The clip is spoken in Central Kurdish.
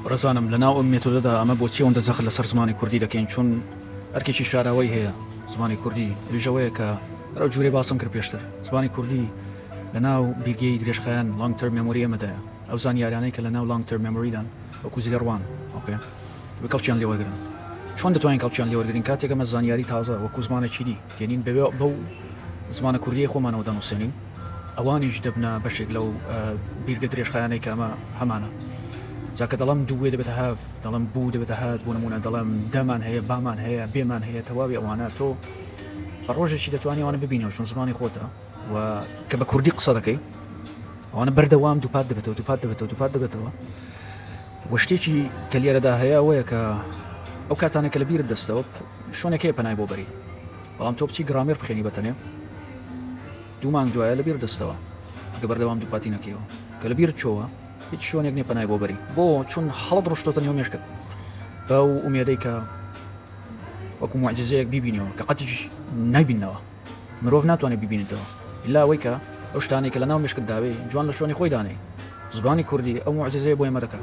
بەڕێزانم، لە ناو ئەم مێتۆدەدا ئەمە بۆچی ئەوەندە جەخت لەسەر زمانی کوردی دەکەین؟ چون ئەرکێکی شاراوەی هەیە زمانی کوردی، ئەویش ئەوەیە کە هەر ئەو جوورەی باسم کرد پێشتر، زمانی کوردی لە ناو بیرگەی درێژخایەن long term memory ئێمەدایە. ئەو زانیاریانەی کە لە ناو long term memory دان وەکوو زێڕوان، okay، دەبێ کەڵکیان لێ وەرگرن. چۆن دەتوانین کەڵکیان لێ وەرگرین؟ کاتێک ئەمە زانیاری تازە وەکوو زمانێکی دی دێنین بەو زمانە کوردیەی خۆمانەوە دەنووسێنین، ئەوانیش دەبنە بەشێک لەو بیرگە درێژخایەنەی کە ئەمە هەمانە. جا کە دەڵێم دووێ دەبێتە هەف، دەڵێم بوو دەبێتە هات، بۆ نموونە دەڵێم دەمان هەیە، بامان هەیە، بێمان هەیە، تەواوی ئەوانە تۆ بە ڕۆژێکی دەتوانی ئەوانە ببینەوە، چون زمانی خۆتە و کە بە کوردی قسە دەکەی ئەوانە بەردەوام دووپات دەبێتەوە، دووپات دەبێتەوە، دووپات دەبێتەوە. و شتێکی کە لێرەدا هەیە ئەوەیە کە ئەو کاتانە کە لە بیرت دەستەوە شوێنێک هەیە پەنای بۆ بەری، بەڵام تۆ بچی گرامێر بخێنی بەتەنێ 2 مانگ دوایە لە بیر دەستەوە ئەگە بەردەوام دووپاتی نەکەیەوە. کە لە بیرت چۆوە هیچ شوێنێک نییە پەنای بۆ بەری، بۆ چون هەڵت ڕشتۆتە نێو مێشکت بەو ئومێدەی کە وەکو موعجیزەیەک بیبینەوە، کە قەتیش نایبینەوە. مرۆڤ ناتوانێت ببینێتەوە ئیلا ئەوەی کە ئەو شتانەی کە لە ناو مێشکت داوێ جوان لە شوێنی خۆی دانێ. زبانی کوردی ئەو موعجیزەیە بۆ ئێمە دەکا.